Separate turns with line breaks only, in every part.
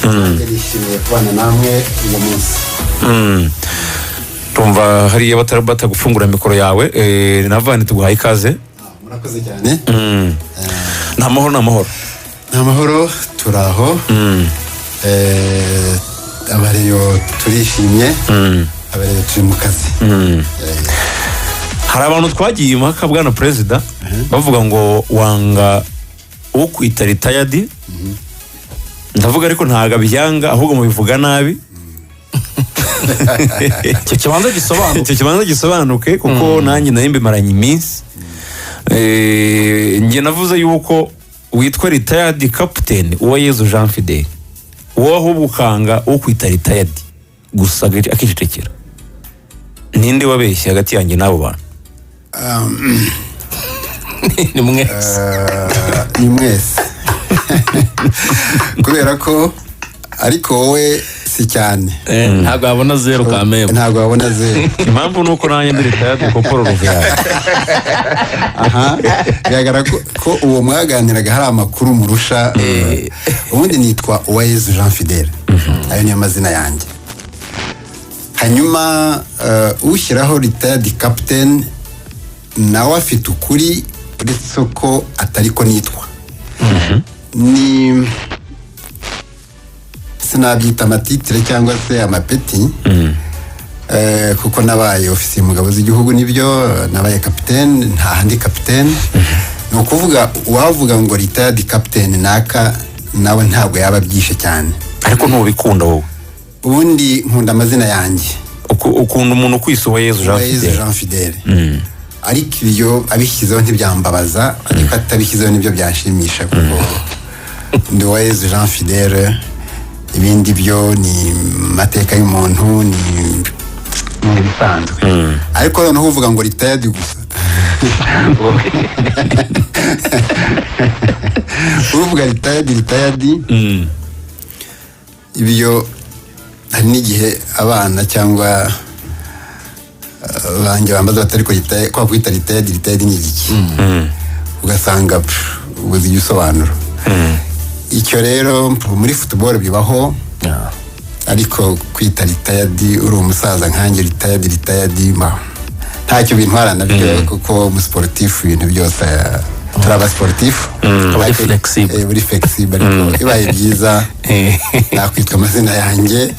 Nanjye nishimiye kubana namwe uyu munsi.
Tumva hariya batagufungura mikoro yawe. Navani, tuguhaye ikaze.
Murakoze cyane.
Ni amahoro, ni amahoro.
Ni amahoro, turi aho. Abareyo turishimye, abareyo turi mu kazi.
Hari abantu twagiye impaka, bwana perezida, bavuga ngo wanga ukwita retired. Ndavuga ariko ntabwo abyanga, ahubwo mubivuga nabi.
Icyo kibanza gisobanuka.
Icyo kibanza gisobanuke, kuko nanjye nari mbimaranye iminsi. Njye navuze yuko witwa retired captain Uwayezu Jean Fidele, wowe ahubwo ukanga ukwita retired gusa akicecekera. Ninde wabeshye hagati yanjye n'abo bantu?
Ni mwese.
Ni mwese, kubera ko ariko wowe si cyane.
Ntabwo wabona zeru kamembe.
Ntabwo wabona zeru.
Impamvu ni uko nanjye ndi retired corporal Ruvuyanga.
Aha bigaragara ko uwo mwaganiraga hari amakuru murusha. Ubundi nitwa Uwayezu Jean Fidele, ayo niyo mazina yanjye. Hanyuma ushyiraho retired captain nawe afite ukuri, uretse ko atari ko nitwa. Ni sinabyita amatitre cyangwa se amapeti, kuko nabaye ofisiye mu ngabo z'igihugu, nibyo, nabaye kapitene, nta handi kapitene. Ni ukuvuga uwavuga ngo retired captain naka, nawe ntabwo yaba abyishe cyane.
Ariko ntubikunda wowe?
Ubundi nkunda amazina yanjye.
Ukunda umuntu ukwise Uwayezu Jean
Uwayezu
Fidele.
Jean Fidele. Ariko ibyo abishyizeho ntibyambabaza, ariko atabishyizeho nibyo byanshimisha, kuko ndi Uwayezu Jean Fidele. Ibindi byo ni amateka y'umuntu, ni ibisanzwe. Ariko noneho uvuga ngo retired gusa, uvuga retired, retired, ibyo hari n'igihe abana cyangwa banjye bambaza batari ko kwa kwita retired, retired ni igiki? Ugasanga pff, ubuze igisobanuro. Icyo rero muri football bibaho, ariko kwita retired uri umusaza nkanjye, retired, retired, ntacyo bintwara nabyo, kuko umusiporutifu ibintu byose, turi abasiporutifu.
Uri flexible.
Uri flexible, ariko bibaye byiza nakwitwa amazina yanjye.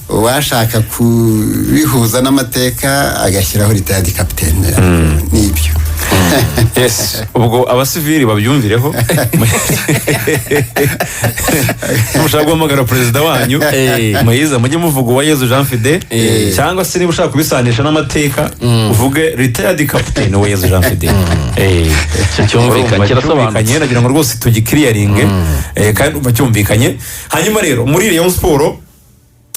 Uwashaka kubihuza n'amateka agashyiraho retired captain, nibyo.
Yes, ubwo abasivili babyumvireho. Mushaka guhamagara perezida wanyu muyiza, mujye muvuga Uwayezu Jean Fide, cyangwa se niba ushaka kubisanisha n'amateka uvuge retired captain Uwayezu Jean Fide.
Icyo cyumvikanye,
Urumva
kirasobanutse.
cyumvikanye, nagira ngo rwose tugiclearinge, kandi urumva cyumvikanye. Hanyuma rero muri Rayon Sport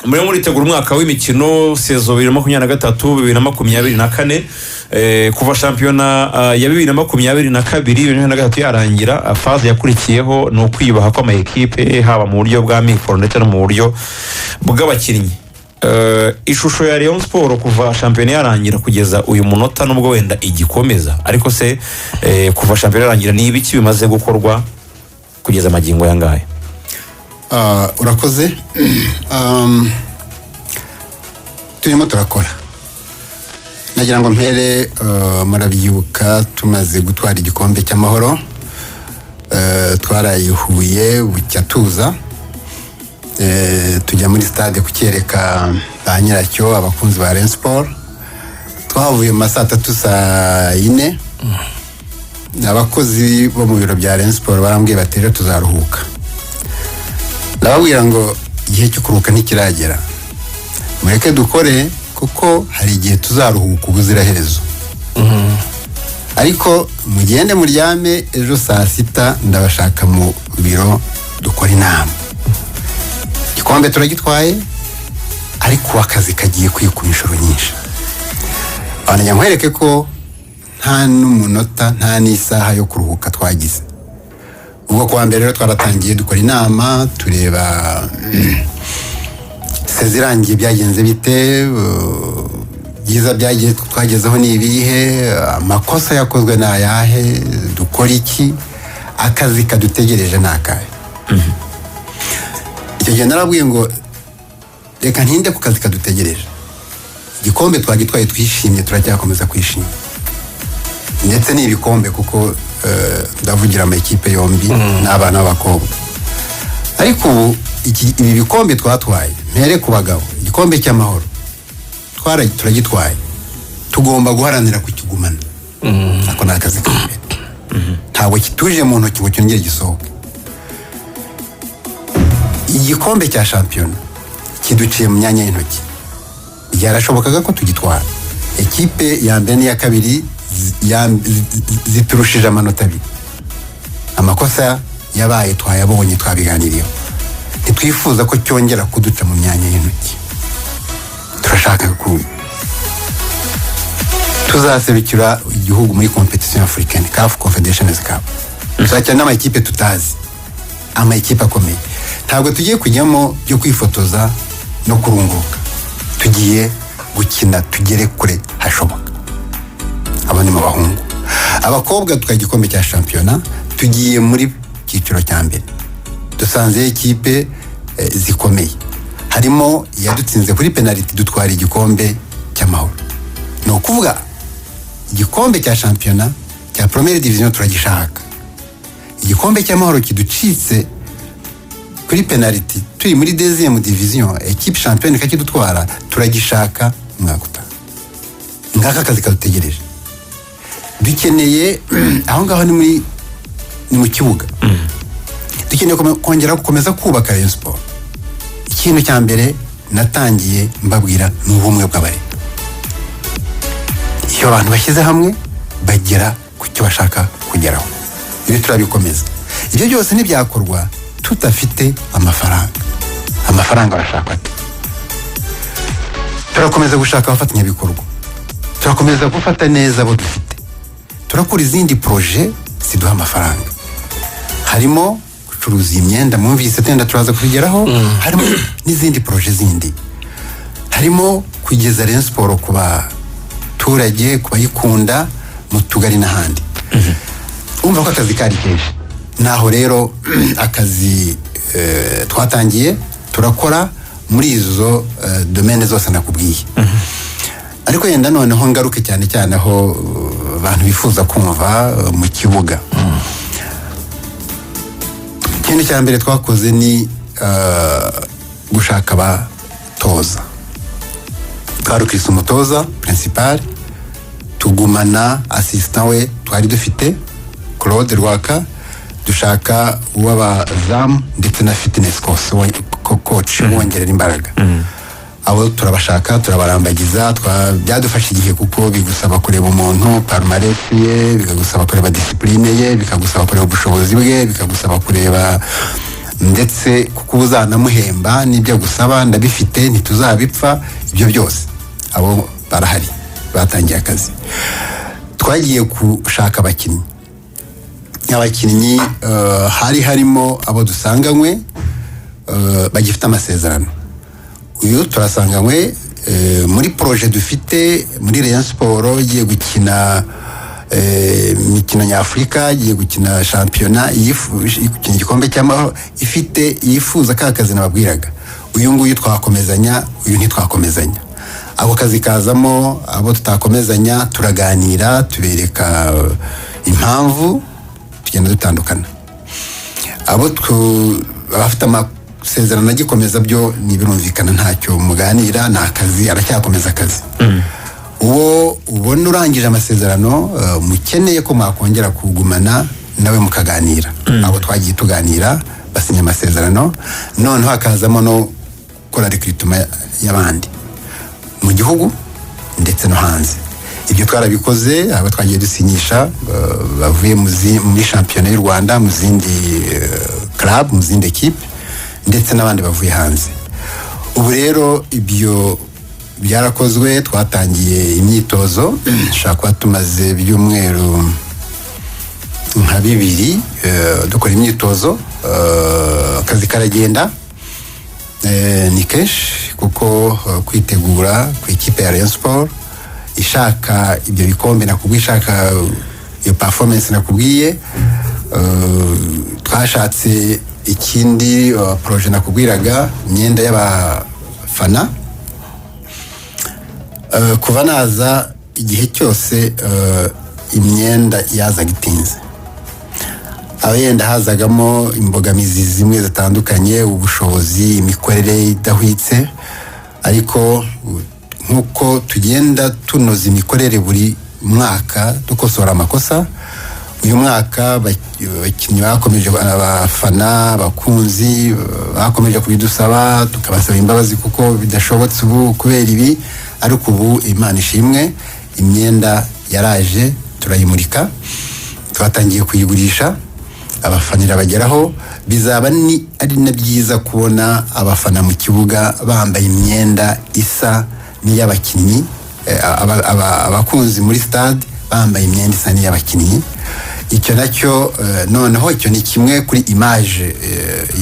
murimo muritegura umwaka w'imikino, saison 2023 2024. Kuva shampiyona ya 2022 2023 yarangira, phase yakurikiyeho ni ukwiyubaha kw'amayikipe, haba mu buryo bwa mikoro ndetse no mu buryo bw'abakinnyi. Ishusho ya Rayon Sport kuva shampiyona yarangira kugeza uyu munota, nubwo wenda igikomeza, ariko se kuva shampiyona yarangira ni ibiki bimaze gukorwa kugeza amagingo aya ngaya?
Urakoze. Turimo turakora. Nagira ngo mpere, murabyibuka tumaze gutwara igikombe cy'amahoro, twarayihuye bucya tuza, tujya muri stade kucyereka ba nyiracyo, abakunzi ba Rayon Sport. Twavuye mu ma saa tatu, saa yine, abakozi bo mu biro bya Rayon Sport barambwiye bati: "Rero tuzaruhuka." Ndababwira ngo igihe cyo kuruhuka ntikiragera, mureke dukore, kuko hari igihe tuzaruhuka ubuziraherezo. Ariko mugende muryame, ejo saa sita ndabashaka mu biro dukora inama. Igikombe turagitwaye, ariko akazi kagiye kwikuba inshuro nyinshi. Abantu nkwereke ko nta n'umunota, nta n'isaha yo kuruhuka twagize. Ubwo kuwa mbere rero twaratangiye dukora inama, tureba saison irangiye byagenze bite, byiza byagiye twagezeho ni ibihe, amakosa yakozwe ni ayahe, dukora iki, akazi kadutegereje ni akahe. Icyo gihe rero Icyo gihe narabwiye ngo reka ntinde ku kazi kadutegereje. Igikombe twagitwaye, twishimye, turacyakomeza kwishima, ndetse ni ibikombe kuko ndavugira amakipe yombi n'abana b'abakobwa. Ariko ubu ibi bikombe twatwaye, mpere ku bagabo, igikombe cy'amahoro turagitwaye, tugomba guharanira kukigumana. Ako ni akazi ka mbere. Ntabwo kituje mu ntoki ngo cyongere gisohoke. Igikombe cya shampiyona kiduciye mu myanya y'intoki. Byarashobokaga ko tugitwara. Ekipe ya mbere n'iya kabiri ziturushije amanota 2. Amakosa yabaye twayabonye, twabiganiriyeho. Ntitwifuza ko cyongera kuduca mu myanya y'intoki. Turashaka ku tuzaserukira igihugu muri compétition africaine, CAF Confederations Cup. Tuzakina n'amakipe tutazi, amakipe akomeye. Ntabwo tugiye kujyamo byo kwifotoza no kurunguruka. Tugiye gukina tugere kure hashoboka. Abo ni mu bahungu. Abakobwa, twatwaye igikombe cya shampiyona, tugiye muri cyiciro cya mbere, dusanzeyo ikipe zikomeye, harimo iyadutsinze kuri penaliti dutwara igikombe cy'amahoro. Ni ukuvuga igikombe cya shampiyona cya première division turagishaka. Igikombe cy'amahoro kiducitse kuri penaliti turi muri deuxième division, équipe championne ikakidutwara, turagishaka umwaka utaha. Ngaka akazi kadutegereje. Dukeneye aho ngaho ni mu kibuga. Dukeneye kongera gukomeza kubaka Rayon Sport. Ikintu cya mbere natangiye mbabwira ni ubumwe bw'abareba. Iyo abantu bashyize hamwe bagera ku cyo bashaka kugeraho. Ibi turabikomeza. Ibyo byose ntibyakorwa tudafite amafaranga. Amafaranga arashakwa ate? Turakomeza gushaka abafatanyabikorwa, turakomeza gufata neza abo dufite, turakora izindi projets ziduha amafaranga, harimo gucuruza iyi myenda mwumvise, tenda turaza kubigeraho, harimo n'izindi projets zindi, harimo kugeza Rayon Sport ku baturage, ku bayikunda mu tugari n'ahandi. Umva ko akazi kari kenshi. Naho rero akazi twatangiye turakora muri izo domaines zose nakubwiye. Ariko yenda noneho ngaruke cyane cyane aho abantu bifuza kumva, mu kibuga. Ikintu cya mbere twakoze ni gushaka abatoza. Twarukise umutoza principal, tugumana assistant we twari dufite, Claude Rwaka, dushaka uw'abazamu ndetse na fitness coach wongerera imbaraga. Abo turabashaka, turabarambagiza. Byadufashe igihe kuko bigusaba kureba umuntu palmarès ye, bikagusaba kureba discipline ye, bikagusaba kureba ubushobozi bwe, bikagusaba kureba ndetse kuko uba uzanamuhemba n'ibyo agusaba ndabifite, ntituzabipfa. Ibyo byose abo barahari, batangiye akazi. Twagiye gushaka abakinnyi. Abakinnyi hari harimo abo dusanganywe bagifite amasezerano. Uyu turasanganywe muri projet dufite muri Rayon Sport, igiye gukina imikino nyafurika, igiye gukina shampiyona, gukina igikombe cy'amahoro, ifite yifuza ka kazi nababwiraga. Uyu nguyu twakomezanya, uyu ntitwakomezanya. Ako kazi kazamo. Abo tutakomezanya turaganira, tubereka impamvu, tugenda dutandukana. Abo abafite amasezerano agikomeza byo ntibirumvikana, ntacyo muganira, ni akazi, aracyakomeza akazi. Uwo ubona urangije amasezerano, mukeneye ko mwakongera kugumana nawe, mukaganira. Abo twagiye tuganira, basinya amasezerano. Noneho hakazamo no gukora recrutement y'abandi mu gihugu ndetse no hanze. Ibyo twarabikoze. Abo twagiye dusinyisha bavuye muri shampiyona y'u Rwanda, mu zindi club, mu zindi ekipe, ndetse n'abandi bavuye hanze. Ubu rero ibyo byarakozwe, twatangiye imyitozo. Dushobora kuba tumaze ibyumweru nka 2 dukora imyitozo. Akazi karagenda. Ni kenshi kuko kwitegura ku ikipe ya Rayon Sport ishaka ibyo bikombe nakubwiye, ishaka iyo performance nakubwiye, twashatse Ikindi, projet nakubwiraga, imyenda y'abafana. Kuva naza, igihe cyose imyenda yazaga itinze, aho yenda hazagamo imbogamizi zimwe zitandukanye, ubushobozi, imikorere idahwitse. Ariko nk'uko tugenda tunoza imikorere buri mwaka, dukosora amakosa, uyu mwaka abakinnyi bakomeje, abafana, abakunzi bakomeje kubidusaba, tukabasaba imbabazi kuko bidashobotse ubu kubera ibi. Ariko ubu, Imana ishimwe, imyenda yaraje, turayimurika, twatangiye kuyigurisha, abafana irabageraho. Bizaba ni ari na byiza kubona abafana mu kibuga bambaye imyenda isa n'iy'abakinnyi, abakunzi muri stade bambaye imyenda isa n'iy'abakinnyi. Icyo nacyo, noneho icyo ni kimwe kuri image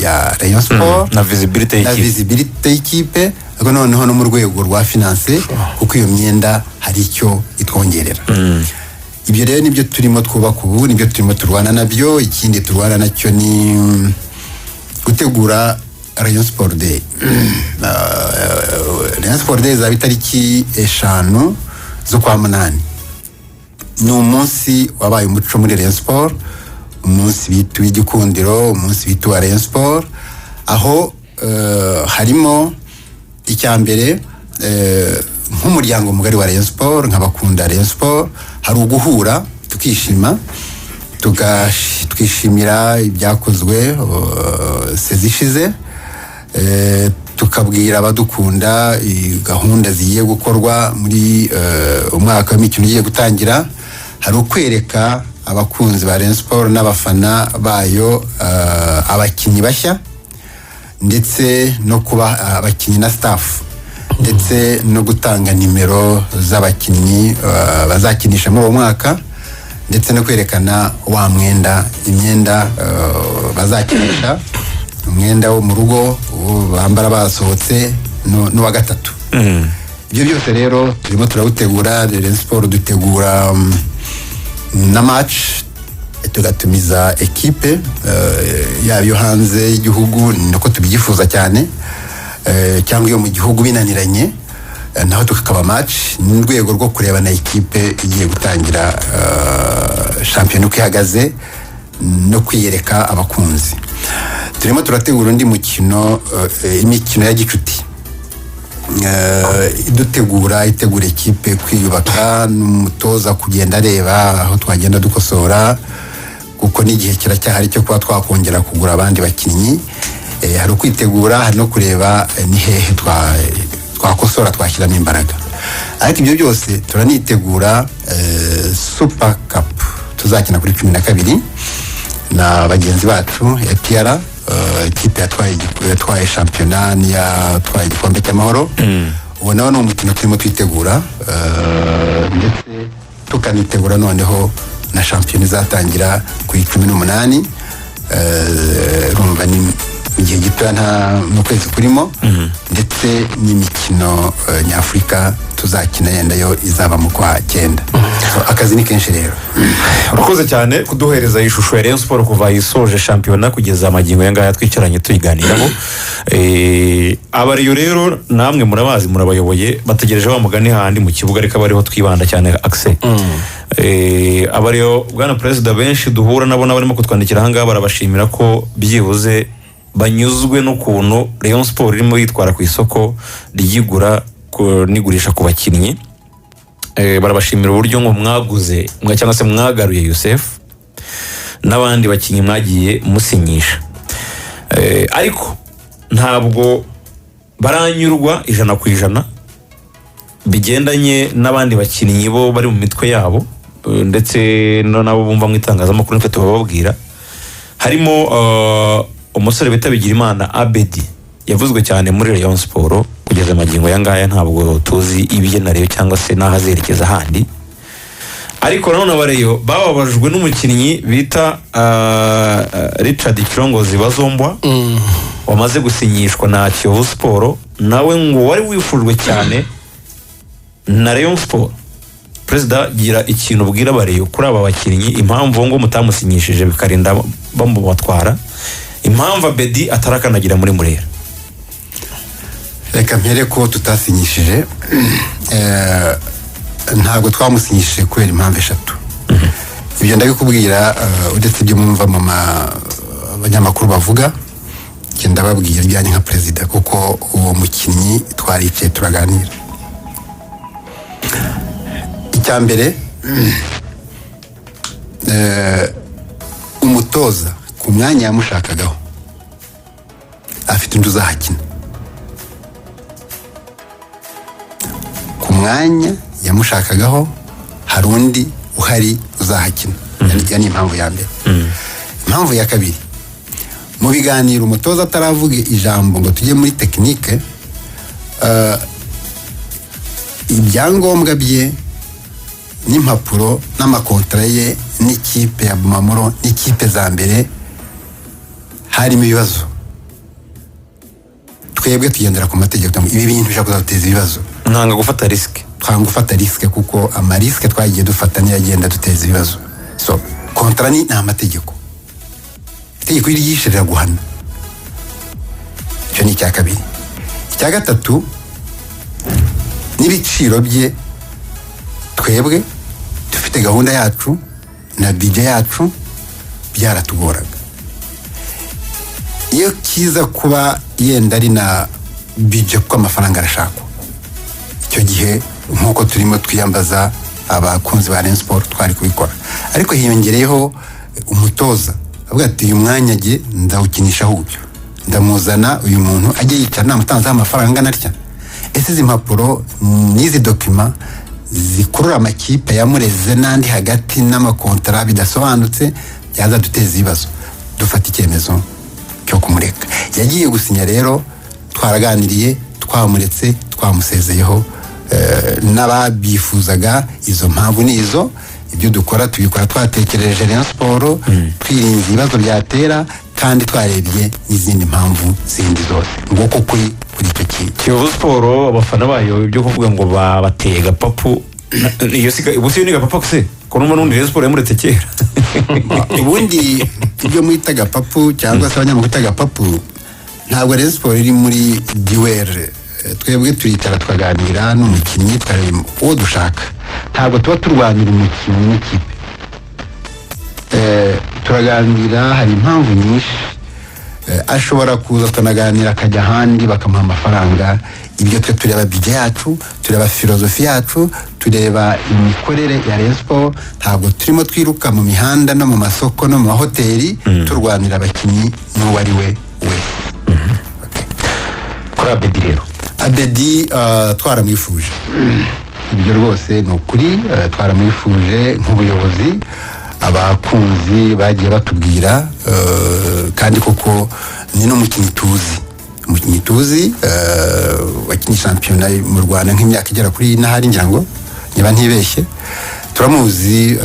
ya Rayon Sport
na visibility
na
y'ikipe.
Visibility y'ikipe, ariko noneho no mu rwego rwa finance, kuko iyo myenda hari icyo itwongerera. Ibyo rero nibyo turimo twubaka ubu, nibyo turimo turwana nabyo. Ikindi turwana nacyo ni gutegura Rayon Sport Day. Rayon Sport Day izaba itariki 5 z'ukwa munani. Ni umunsi wabaye umuco muri Rayon Sport, umunsi bita uw'igikundiro, umunsi bita uwa Rayon Sport, aho harimo icya mbere, nk'umuryango mugari wa Rayon Sport, nk'abakunda Rayon Sport, hari uguhura tukishima, twishimira ibyakozwe saison ishize, tukabwira abadukunda gahunda zigiye gukorwa muri umwaka w'imikino ugiye gutangira. Hari ukwereka abakunzi ba Rayon Sport n'abafana bayo abakinnyi bashya, ndetse no kuba abakinnyi na staff, ndetse no gutanga nimero z'abakinnyi bazakinisha muri uwo mwaka, ndetse no kwerekana wa mwenda, imyenda bazakinisha, umwenda wo mu rugo, uwo bambara basohotse, n'uwa gatatu. Ibyo byose rero turimo turawutegura. Rayon Sport dutegura na match, tugatumiza ekipe, yaba iyo hanze y'igihugu, ni nako tubyifuza cyane, cyangwa iyo mu gihugu binaniranye, naho tukakaba match mu rwego rwo kureba na ekipe igiye gutangira shampiyona uko ihagaze no kwiyereka abakunzi. Turimo turategura undi mukino, imikino ya gicuti, idutegura, itegura ekipe kwiyubaka, n'umutoza kugenda areba aho twagenda dukosora, kuko n'igihe kiracyahari cyo kuba twakongera kugura abandi bakinnyi. Hari ukwitegura, hari no kureba ni hehe twakosora, twashyiramo imbaraga. Ariko ibyo byose turanitegura Super Cup tuzakina kuri 12 na bagenzi bacu APR, ikipe yatwaye shampiyona n'iyatwaye igikombe cy'amahoro. Uwo nawo ni umukino turimo twitegura, ndetse tukanitegura noneho na shampiyona izatangira ku 18. Urumva ni mu gihe gitoya, nta mu kwezi kurimo, ndetse n'imikino nyafurika tuzakina yenda yo izaba mu kwa cyenda. So, akazi ni kenshi rero.
Urakoze cyane kuduhereza iyi shusho ya Rayon Sport kuva isoje shampiyona kugeza amagingo aya ngaya twicaranye tuyiganiraho. Abariyo rero namwe murabazi, murabayoboye, bategereje wa mugani handi mu kibuga, ariko abariho twibanda cyane akise. Abariyo, bwana perezida, benshi duhura nabo n'abarimo kutwandikira ahangaha barabashimira ko byibuze banyuzwe n'ukuntu Rayon Sport irimo yitwara ku isoko ryigura n'igurisha ku bakinnyi. Barabashimira uburyo ngo mwaguze cyangwa se mwagaruye Yusef n'abandi bakinnyi mwagiye musinyisha. Ariko ntabwo baranyurwa 100% bigendanye n'abandi bakinnyi bo bari mu mitwe yabo, ndetse nabo bumva mu itangazamakuru nitwe tubababwira. Harimo umusore bita Bigirimana Abedi, yavuzwe cyane muri Rayon Sport. Kugeza amagingo aya ngaya ntabwo tuzi ibye na Rayon cyangwa se n'aho azerekeza handi. Ariko nanone abareyo bababajwe n'umukinnyi bita Richard Kirongozi Bazombwa, wamaze gusinyishwa na Kiyovu Sport, nawe ngo wari wifujwe cyane na Rayon Sport. Perezida, gira ikintu ubwira abareyo kuri aba bakinnyi, impamvu ngo mutamusinyishije bikarinda bamubatwara, Impamvu Abedi atarakandagira muri Murera?
Reka mpere ko tutasinyishije. Ntabwo twamusinyishije kubera impamvu eshatu. Ibyo ndabikubwira uretse ibyo mwumva mu abanyamakuru bavuga, njye ndababwira ibyanjye nka perezida, kuko uwo mukinnyi twaricaye turaganira. Icya mbere, umutoza ku mwanya yamushakagaho afite undi uzahakina. Ku mwanya yamushakagaho hari undi uhari uzahakina. Iyo ni impamvu ya mbere. Impamvu ya kabiri, mu biganiro umutoza ataravuga ijambo ngo tujye muri tekinike, ibyangombwa bye n'impapuro n'amakontara ye n'ikipe ya Bumamuro n'ikipe za mbere harimo ibibazo. Twebwe tugendera ku mategeko, ibi bintu bishobora kuzaduteza ibibazo.
Ntanga gufata risque.
Twanga gufata risque, kuko ama risque twagiye dufata niyo agenda duteza ibibazo. So kontara ni amategeko, itegeko iyo ryishe riraguhana. Icyo ni icya kabiri. Icya gatatu, n'ibiciro bye, twebwe dufite gahunda yacu na budget yacu, byaratugoraga. Iyo kiza kuba yenda ari na budget, kuko amafaranga arashakwa, icyo gihe nk'uko turimo twiyambaza abakunzi ba Rayon Sport twari kubikora. Ariko hiyongereyeho umutoza avuga ati: "Uyu mwanya jye ndawukinishaho uyu, ndamuzana uyu muntu ajye yicara namutanzeho amafaranga angana atya." Ese izi mpapuro n'izi document zikurura amakipe yamureze n'andi hagati n'amakontara bidasobanutse byazaduteza ibibazo? Dufata icyemezo cyo kumureka. Yagiye gusinya rero twaraganiriye, twamuretse, twamusezeyeho. N'ababyifuzaga, izo mpamvu ni izo. Ibyo dukora tubikora twatekereje Rayon Sport, twirinze ibibazo byatera kandi twarebye n'izindi mpamvu zindi zose. Nguko kuri icyo kintu.
Kiyovu Sport, abafana bayo, ibyo kuvuga ngo babateye gapapu, iyo si ubu si yo ni gapapu se, ko numva n'ubundi Rayon Sport yamuretse kera?
Ubundi ibyo mwita gapapu cyangwa se abanyamakuru bita gapapu, ntabwo Rayon Sport iri muri duel. Twebwe turicara tukaganira n'umukinnyi, tukareba uwo dushaka. Ntabwo tuba turwanira umukinnyi n'ikipe. Turaganira, hari impamvu nyinshi. Ashobora kuza tukanaganira akajya ahandi bakamuha amafaranga. Ibyo twe tureba budget yacu, tureba philosophie yacu, tureba imikorere ya Rayon Sport. Ntabwo turimo twiruka mu mihanda no mu masoko no mu mahoteli turwanira abakinnyi n'uwo ari we wese.
Kuri Abedi rero?
Abedi, twaramwifuje, ibyo rwose ni ukuri. Twaramwifuje nk'ubuyobozi, abakunzi bagiye batubwira, kandi koko ni n'umukinnyi tuzi, umukinnyi tuzi, wakinnye shampiyona mu Rwanda nk'imyaka igera kuri ine ahari, ngira ngo niba ntibeshye. Turamuzi,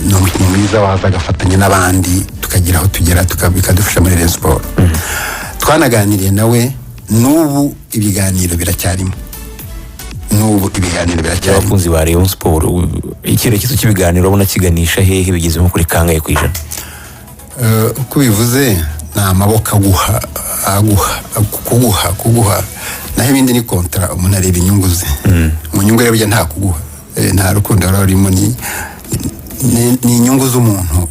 ni umukinnyi mwiza waza agafatanya n'abandi tukagira aho tugera, bikadufasha muri Rayon Sport. Twanaganiriye nawe, n'ubu ibiganiro biracyarimo, n'ubu ibiganiro biracyarimo.
Abakunzi ba Rayon Sport, icyerekezo cy'ibiganiro urabona kiganisha hehe? Bigeze nko kuri kangahe ku ijana?
Uko bivuze ni amaboko aguha, aguha, kuguha, kuguha, naho ibindi ni kontara. Umuntu areba inyungu ze. Mu nyungu rero burya nta kuguha, nta rukundo ruba rurimo, ni inyungu z'umuntu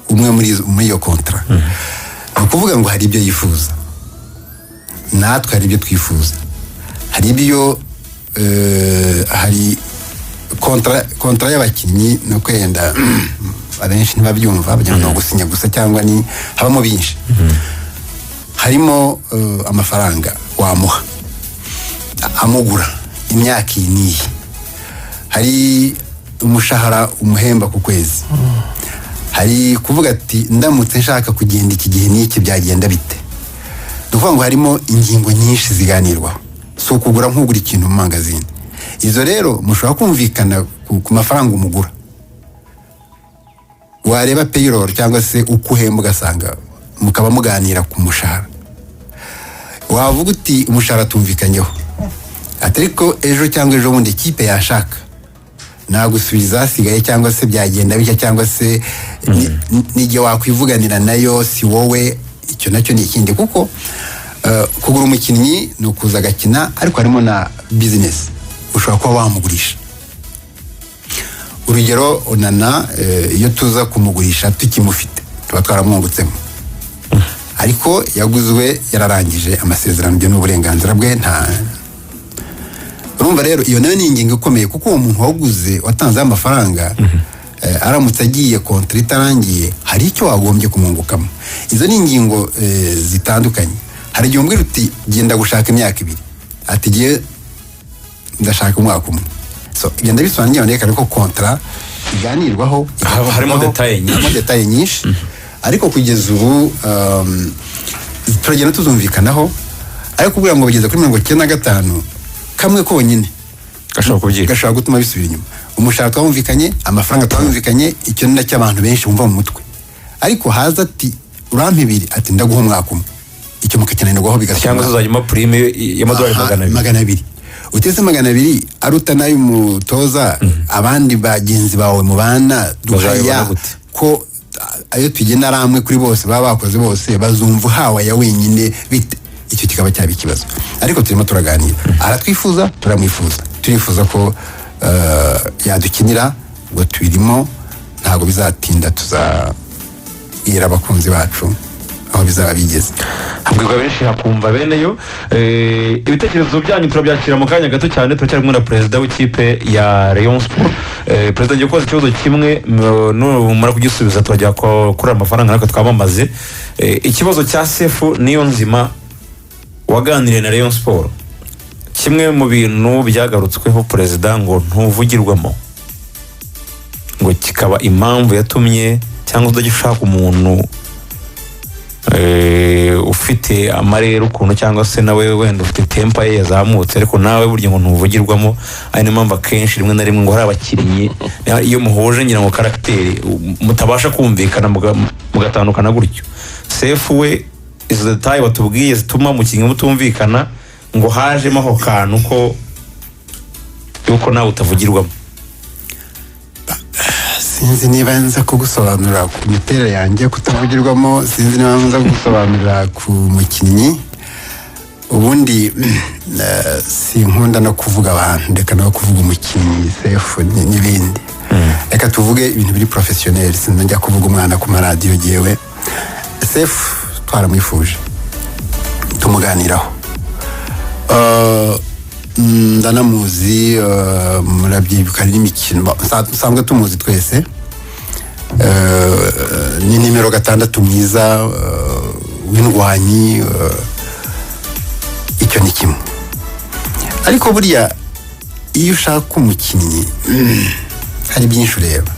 umwe muri iyo kontara. Ni ukuvuga ngo hari ibyo yifuza, natwe hari ibyo twifuza, hari ibyo hari kontara y'abakinnyi. Ni uko yenda abenshi ntibabyumva, bagira ngo ni ugusinya gusa cyangwa ni habamo byinshi. Harimo amafaranga wamuha amugura imyaka iyi n'iyi, hari umushahara umuhemba ku kwezi, hari kuvuga ati ndamutse nshaka kugenda iki gihe n'iki byagenda bite. Ni ukuvuga ngo harimo ingingo nyinshi ziganirwaho, si ukugura nk'ugura ikintu mu mangazini. Izo rero mushobora kumvikana ku mafaranga umugura, wareba payroll cyangwa se uko uhemba, ugasanga mukaba muganira ku mushahara. Wavuga uti umushahara tumvikanyeho, ati ariko ejo cyangwa ejo bundi ikipe yashaka. Nagusubiza hasigaye, cyangwa se byagenda bitya, cyangwa se n'igihe wakwivuganira nayo si wowe. Icyo nacyo ni ikindi, kuko kugura umukinnyi ni ukuza agakina, ariko harimo na business, ushobora kuba wamugurisha. Urugero Onana, iyo tuza kumugurisha tukimufite tuba twaramwungutsemo, ariko yaguzwe yararangije amasezerano. Ibyo ni uburenganzira bwe. Nta urumva rero, iyo nayo ni ingingo ikomeye, kuko uwo muntu waguze, watanzeho amafaranga, aramutse agiye contrat itarangiye, hari icyo wagombye kumwungukamo. Izo ni ingingo zitandukanye. Hari igihe umbwira uti: "Genda gushaka imyaka 2," ati: "Giye ndashaka umwaka umwe." So ibyo ndabisobanura ngewe, ko contrat iganirwaho.
Harimo détails nyinshi.
Harimo détails nyinshi, ariko kugeza ubu turagenda tuzumvikanaho. Ariko kugira ngo bageze kuri 95, kamwe konyine
gashobora kubyica.
Gashobora gutuma bisubira inyuma. Umushahara twawumvikanye, amafaranga twawumvikanye, icyo ni nacyo abantu benshi bumva mu mutwe. Ariko haza ati: "Urampa 2," ati: "Ndaguha umwaka umwe," icyo mukakinanirwaho bigatuma
cyangwa se uzajya prime y'amadolari
Aha,
200.
200 utese, 200 aruta n'ay'umutoza, abandi bagenzi bawe mubana
Bazayibona
duhaya
gute?
Ko ayo tugena ari amwe kuri bose, baba bakoze bose, bazumva uhawe aya wenyine bite? Icyo kikaba cyaba ikibazo, ariko turimo turaganira. Aratwifuza, turamwifuza, turifuza ko yadukinira. Ubwo tubirimo, ntabwo bizatinda, tuzabwira abakunzi bacu aho bizaba bigeze.
Habwirwa benshi hakumva beneyo. Ibitekerezo byanyu turabyakira mu kanya gato cyane. Turacyari kumwe na perezida w'ikipe ya Rayon Sport. Perezida, ngiye kubaza ikibazo kimwe, numara kugisubiza turajya kuri aya mafaranga natwe twamamaze. Ikibazo cya Sefu Niyonzima waganiriye na Rayon Sport, kimwe mu bintu byagarutsweho, perezida, ngo ntuvugirwamo, ngo kikaba impamvu yatumye cyangwa utajya ushaka umuntu ufite amarere ukuntu, cyangwa se nawe wenda ufite temper ye yazamutse, ariko nawe burya ngo ntuvugirwamo. Ari niyo mpamvu akenshi rimwe na rimwe ngo hari abakinnyi iyo muhuje ngira ngo caractère mutabasha kumvikana, mugatandukana gutyo. Sefu we, izo détails batubwiye zituma umukinnyi mutumvikana, ngo hajemo ako kantu ko yuko nawe utavugirwamo.
Sinzi niba nza kugusobanurira ku miterere yanjye kutavugirwamo, sinzi niba nza kugusobanurira ku mukinnyi. Ubundi sinkunda no kuvuga abantu, reka no kuvuga umukinnyi Sefu n'ibindi. Reka tuvuge ibintu biri professionnel, sinzi njya kuvuga umwana ku maradiyo. Yewe, Sefu twaramwifuje, tumuganiraho. Ndanamuzi, murabyibuka n'imikino nsanzwe tumuzi twese. Ni nimero 6 mwiza, w'indwanyi. Icyo ni kimwe. Ariko buriya iyo ushaka umukinnyi, hari byinshi ureba,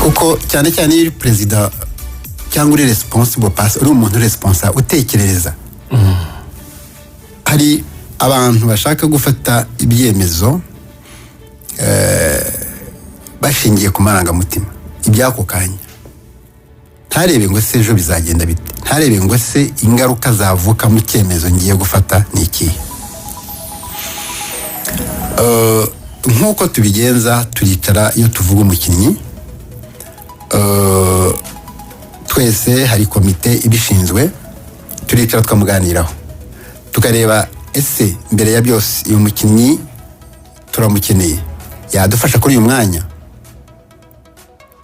kuko cyane cyane iyo uri perezida cyangwa uri responsible person, uri umuntu responsable utekerereza, hari abantu bashaka gufata ibyemezo bashingiye ku marangamutima, iby'ako kanya, ntarebe ngo se ejo bizagenda bite, ntarebe ngo se ingaruka zavuka mu cyemezo ngiye gufata ni ikihe. Nk'uko tubigenza, turicara iyo tuvuga umukinnyi, twese hari komite ibishinzwe, turicara tukamuganiraho, tukareba ese mbere ya byose uyu mukinnyi turamukeneye, yadufasha kuri uyu mwanya,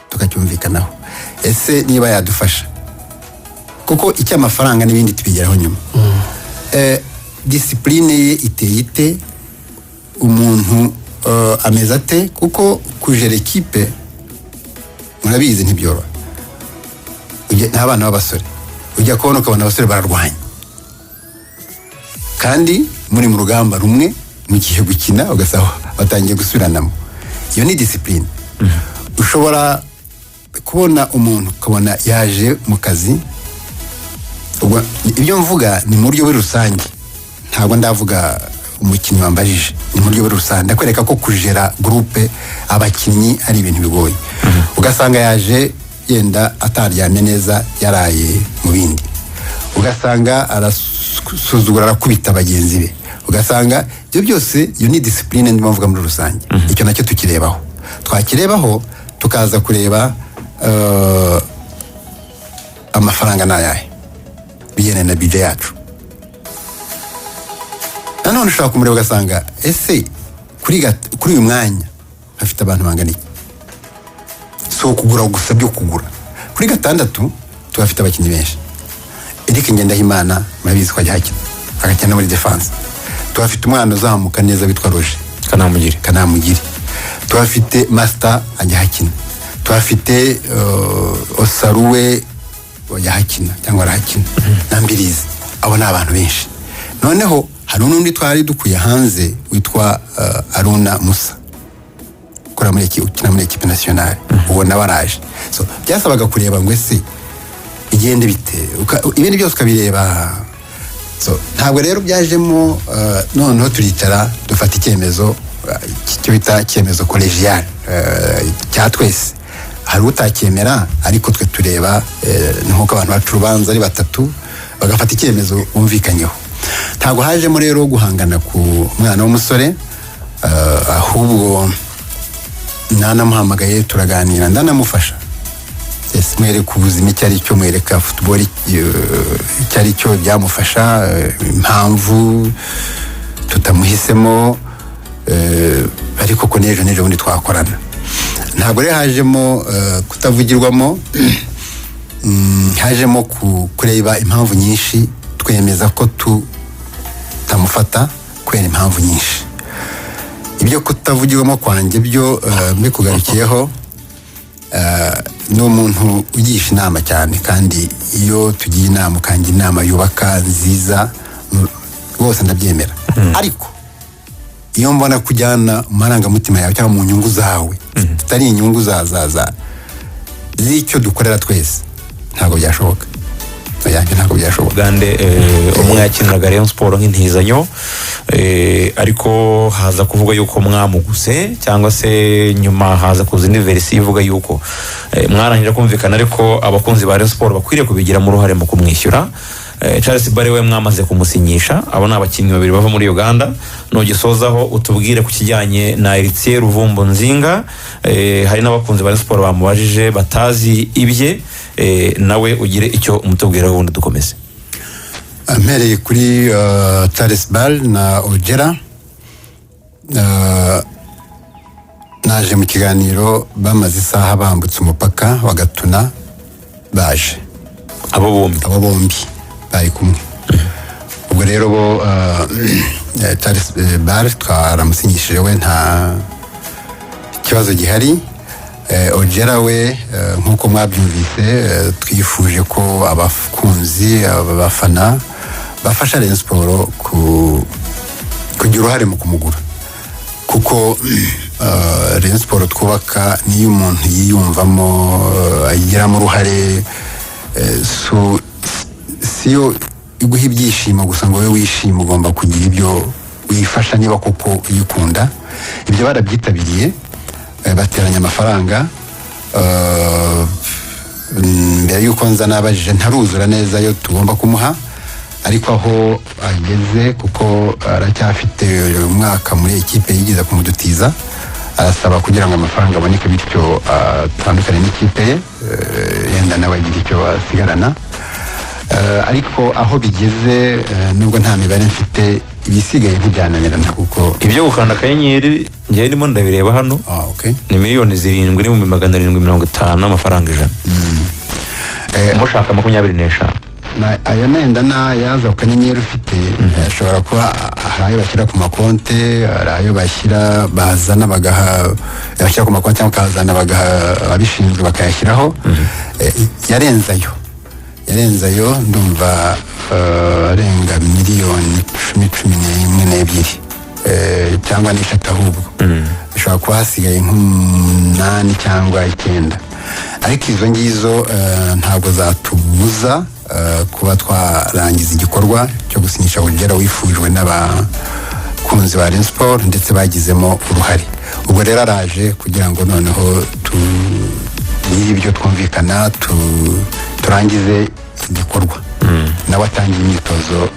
tukacyumvikanaho. Ese niba yadufasha, kuko icy'amafaranga n'ibindi tubigeraho nyuma, discipline ye iteye ite, umuntu ameze ate? Kuko kujera ekipe murabizi ntibyoroha. Ni abana b'abasore, ujya kubona ukabona abasore bararwanya kandi muri mu rugamba rumwe mugiye gukina, ugasaba batangiye gusubiranamo. Iyo ni discipline. Ushobora kubona umuntu ukabona yaje mu kazi. Ubwo ibyo mvuga ni mu buryo muri rusange, ntabwo ndavuga umukinnyi wambajije, ni mu buryo muri rusange. Ndakwereka ko kujera groupe, abakinnyi, ari ibintu bigoye. Ugasanga yaje yenda ataryamye neza, yaraye mu bindi, ugasanga arasuzugura, arakubita bagenzi be. Ugasanga ibyo byose, iyo ni discipline ndimo mvuga muri rusange. Icyo nacyo tukirebaho, twakirebaho tukaza kureba amafaranga ni ayahe bigendanye na budget yacu. Nanone ushobora kumureba ugasanga ese kuri uyu mwanya hafite abantu bangana iki? Si ukugura gusa byo kugura. Kuri gatandatu tuhafite abakinnyi benshi. Eric Ngendahimana murabizi ko ajya hakina, agakina muri defense. Tuhafite umwana uzamuka neza witwa Roger
Kanamugire.
Kanamugire. Tuhafite Master, ajya hakina. Tuhafite Osaruwe, ajya hakina cyangwa arahakina, na Mbirizi. Abo ni abantu benshi. Noneho hari n'undi twari dukuye hanze witwa Aruna Musa ukora muri ukina muri équipe nationale, uwo nawe araje. So byasabaga kureba ngo ese igende bite? Ibindi byose ukabireba. So ntabwo rero byajemo, noneho turicara dufata icyemezo, icyo bita icyemezo collégial, cya twese. Hari utacyemera, ariko twe tureba, ni nk'uko abantu baca urubanza ari batatu bagafata icyemezo bumvikanyeho. Ntabwo hajemo rero guhangana ku mwana w'umusore, ahubwo nanamuhamagaye turaganira, ndanamufasha. Yes, mwereka ubuzima icyo ari cyo, mwereka football icyo ari cyo, byamufasha, impamvu tutamuhisemo, ariko ko n'ejo n'ejo bundi twakorana. Ntabwo rero hajemo kutavugirwamo. Hajemo kureba impamvu nyinshi, twemeza ko tutamufata kubera impamvu nyinshi. Ibyo kutavugirwamo kwanjye byo, mbikugarukiyeho, ni umuntu ugisha inama cyane, kandi iyo tugiye inama ukangira inama yubaka nziza, rwose ndabyemera. Ariko iyo mbona kujyana mu marangamutima yawe cyangwa mu nyungu zawe zitari inyungu za za za z'icyo dukorera twese, ntabwo byashoboka. Oya, ibyo ntabwo byashoboka.
Ugande, umwe yakiniraga Rayon Sport nk'intizanyo, ariko haza kuvuga yuko mwamuguze, cyangwa se nyuma haza kuza indi version ivuga yuko mwarangije kumvikana, ariko abakunzi ba Rayon Sport bakwiriye kubigiramo uruhare mu kumwishyura. Charles Bare we mwamaze kumusinyisha. Abo ni abakinnyi babiri bava muri Uganda. Nugisozaho utubwire ku kijyanye na Heritier Ruvumbu Nzinga. Hari n'abakunzi ba Rayon Sport bamubajije batazi ibye, nawe ugire icyo umutubwiraho, ubundi dukomeze.
Mpereye kuri Charles Bal na Ojera, naje mu kiganiro bamaze isaha bambutse umupaka wa Gatuna baje.
Abo bombi?
Abo bombi bari kumwe. Ubwo rero bo, Charles Bal twaramusinyishije, we nta kibazo gihari. Ojera we, nk'uko mwabyumvise, twifuje ko abakunzi, abafana bafasha Rayon Sport kugira uruhare mu kumugura, kuko Rayon Sport twubaka niyo umuntu yiyumvamo, ayigiramo uruhare. Siyo iguha ibyishimo gusa ngo wowe wishime, ugomba kugira ibyo wifasha niba koko uyikunda. Ibyo barabyitabiriye, bateranya amafaranga. Mbere y'uko nza nabajije, ntaruzura neza ayo tugomba kumuha, ariko aho ageze, kuko aracyafite umwaka muri ekipe yigeze kumudutiza, arasaba kugira ngo amafaranga aboneke, bityo atandukane n'ikipe ye, yenda nawe agira icyo asigarana. Ariko aho bigeze, nubwo nta mibare mfite, ibisigaye ntibyananirana kuko
Ibyo gukanda akanyenyeri ngewe ndimo ndabireba hano.
Ah, okay.
Ni 7,750,100. Mushaka 25.
Ayo nenda n'ayaza ku kanyenyeri ufite, ashobora kuba hari ayo bashyira ku makonte, hari ayo bashyira bazana bagaha, bashyira ku makonte cyangwa bakazana bagaha ababishinzwe bakayashyiraho. Yarenze ayo, yarenze ayo, ndumva arenga miliyoni 10, 11 n'ebyiri, cyangwa n'eshatu, ahubwo bishobora kuba hasigaye nk'umunani cyangwa icyenda. Ariko izo ngizo ntabwo zatubuza kuba twarangiza igikorwa cyo gusinyisha Ojera wifujwe n'abakunzi ba Rayon Sport ndetse bagizemo uruhare. Ubwo rero araje kugira ngo noneho tugire ibyo twumvikana, turangize igikorwa, nawe atangiye imyitozo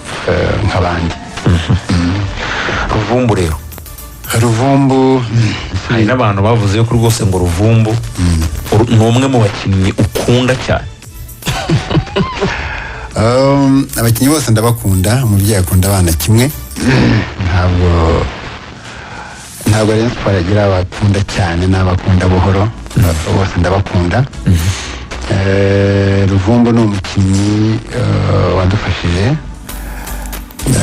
nk'abandi.
Ruvumbu rero.
Ruvumbu.
Hari n'abantu bavuze yuko rwose ngo Ruvumbu ni umwe mu bakinnyi ukunda cyane.
Abakinnyi bose ndabakunda. Umubyeyi akunda abana kimwe. Ntabwo Rayon Sport agira abakunda cyane n'abakunda buhoro, bose ndabakunda. Ruvumbu ni umukinnyi wadufashije,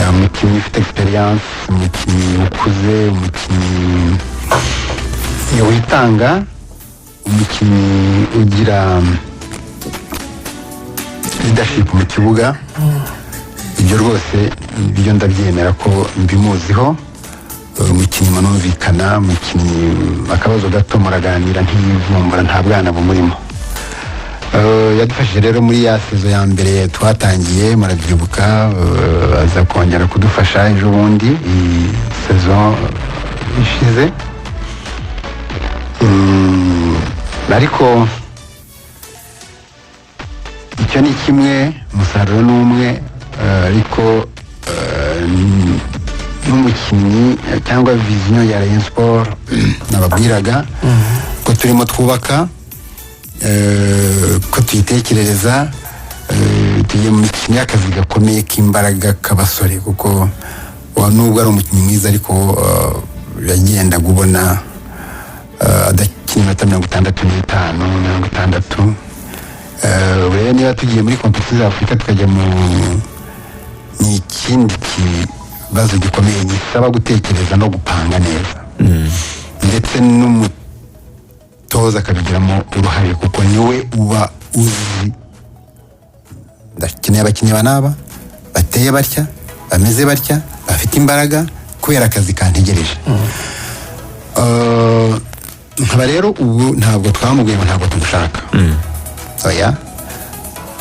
umukinnyi ufite experience, umukinnyi ukuze, umukinnyi witanga, umukinnyi ugira leadership mu kibuga. Ibyo rwose ibyo ndabyemera ko mbimuziho. Umukinnyi munumvikana, umukinnyi akabazo gato muraganira, ntiyivumbura, nta bwana bumurimo. Yadufashije rero muri ya saison ya mbere twatangiye, murabyibuka. Aza kongera kudufasha ejo bundi, iyi saison ishize. Ariko icyo ni kimwe, umusaruro ni umwe, ariko n'umukinnyi cyangwa vision ya Rayon Sport nababwiraga ko turimo twubaka, ko tuyitekerereza. Tugiye mu mikino y'akazi gakomeye k'imbaraga k'abasore, kuko nubwo ari umukinnyi mwiza, ariko yagendaga ubona adakina iminota 65, 60. Rero niba tugiye muri compétition za Afurika, tukajya mu ni ikindi kibazo gikomeye gisaba gutekereza no gupanga neza, ndetse n'umutoza akabigiramo uruhare, kuko niwe uba uzi: ndakeneye abakinnyi ba n'aba, bateye batya, bameze batya, bafite imbaraga, kubera akazi kantegereje. Nkaba rero ubu ntabwo twamubwiye ngo ntabwo tumushaka, oya.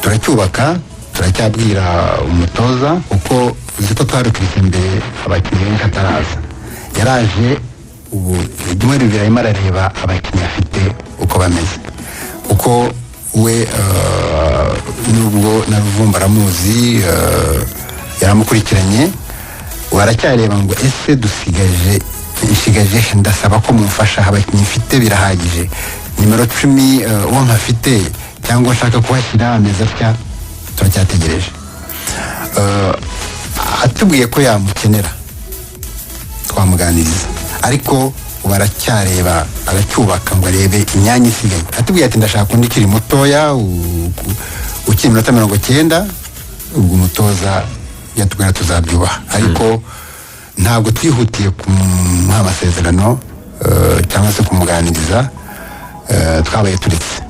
Turacyubaka, turacyabwira umutoza, kuko uzi ko twarukiritse mbere abakinnyi benshi ataraza. Yaraje ubu ibyumweru 2 arimo arareba abakinnyi afite uko bameze, kuko we nubwo na Ruvumbu aramuzi, yaramukurikiranye, ubu aracyareba ngo ese dusigaje, nshigaje he? Ndasaba ko mumfasha, abakinnyi mfite birahagije, nimero 10 uwo mpafite cyangwa nshaka kuhashyira ameze atya. Turacyategereje. Atubwiye ko yamukenera twamuganiriza, ariko ubu aracyareba, aracyubaka ngo arebe imyanya isigaye. Atubwiye ati ndashaka undi ukiri mutoya, ukiri iminota 90, ubwo umutoza yatubwira tuzabyubaha. Ariko ntabwo twihutiye kumuha amasezerano cyangwa se kumuganiriza. Twabaye turetse,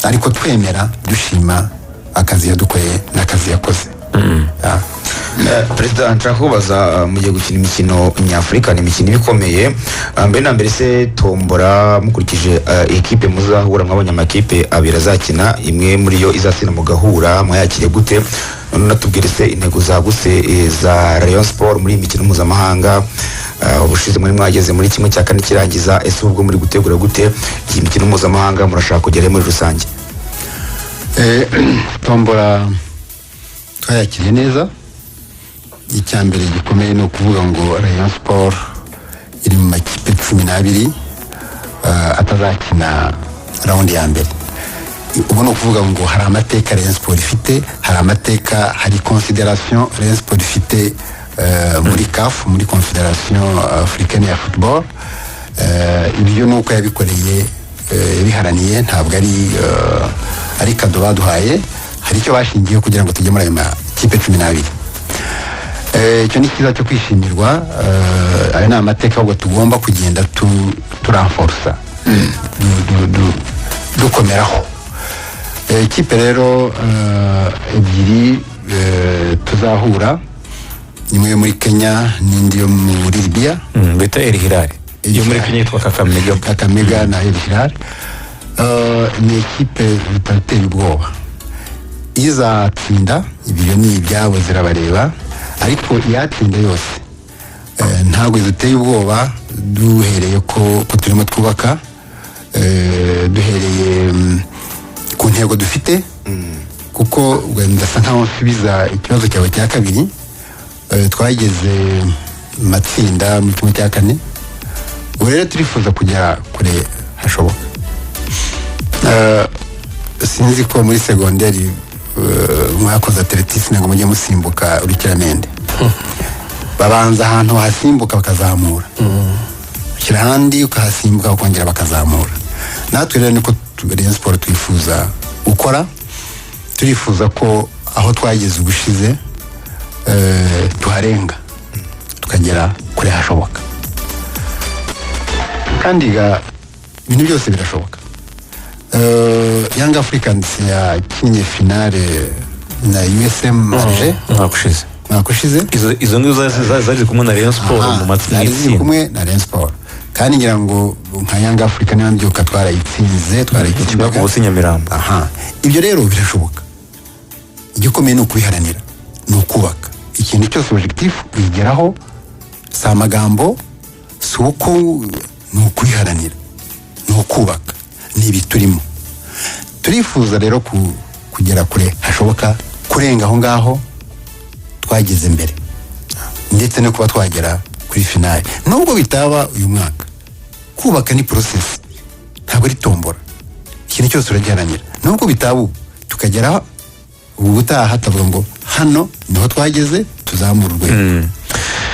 ariko twemera, dushima akazi yadukoreye n'akazi yakoze.
Perezida, nshaka kubaza, mugiye gukina imikino nyafurika, ni imikino iba ikomeye. Mbere na mbere se tombora, mukurikije ekipe muzahura, mwabonye amakipe abiri azakina, imwe muri yo izatsinda mugahura, mwayakire gute? None natubwire se intego zagutse za Rayon Sport muri iyi mikino mpuzamahanga. Ubushize muri mwageze muri 1/4 kirangiza, ese ubwo muri gutegura gute iyi mikino mpuzamahanga? Murashaka kugera muri rusange?
Tombora twayakiriye neza. Icya mbere gikomeye ni ukuvuga ngo Rayon Sport iri mu makipe 12 atazakina round ya mbere. Ubu ni ukuvuga ngo hari amateka Rayon Sport ifite, hari amateka, hari consideration Rayon Sport ifite muri CAF, muri Confederation Africaine ya Football. Ibyo ni uko yabikoreye, yabiharaniye, ntabwo ari cadeau baduhaye. Hari icyo bashingiyeho kugira ngo tujye muri ayo makipe 12. Icyo ni cyiza cyo kwishimirwa. Ayo ni amateka ahubwo tugomba kugenda turanforusa, dukomeraho. Ikipe rero ebyiri tuzahura, imwe yo muri Kenya n'indi yo muri Libya.
Bita El Hilal. Iyo muri Kenya yitwa Kakamega.
Kakamega na El Hilal. Ni ekipe zitateye ubwoba. Izatsinda, ibyo ni ibyabo, zirabareba, ariko iyatsinda yose ntabwo ziteye ubwoba, duhereye ko turimo twubaka, duhereye ku ntego dufite, kuko wenda ndasa nkaho nsubiza ikibazo cyawe cya kabiri. Twageze matsinda muri 1/4. Ubu rero turifuza kugera kure hashoboka. Sinzi ko muri segonderi mwakoze athlétisme ngo mujye musimbuka urukiramende. Babanza ahantu hasimbuka bakazamura, ushyira ahandi ukahasimbuka, bakongera bakazamura. Natwe rero niko Rayon Sport twifuza gukora. Turifuza ko aho twageze ubushize tuharenga, tukagera kure hashoboka. Kandi ibintu byose birashoboka. Young Africans yakinnye finale na USM Alger
Umwaka ushize.
Umwaka ushize.
Izo ngizo zari kumwe na Rayon Sport mu matsinda.
Zari ziri kumwe na Rayon Sport, kandi ngira ngo nka Young Africa niba mbyuka twarayitsinze, twarayitsinze
Ku busi Nyamirambo.
Aha, ibyo rero birashoboka. Igikomeye ni ukubiharanira, ni ukubaka. Ikintu cyose, objectif uyigeraho si amagambo, si uko, ni ukubiharanira, ni ukubaka, ni ibi turimo. Turifuza rero kugera kure hashoboka, kurenga aho ngaho twageze mbere, ndetse no kuba twagera kuri finale nubwo bitaba uyu mwaka. Kubaka ni process, ntabwo ari tombora. Ikintu cyose uragiharanira, nubwo bitaba ubu, tukagera ubu, ubutaha tuvuga ngo hano niho twageze, tuzamura urwego.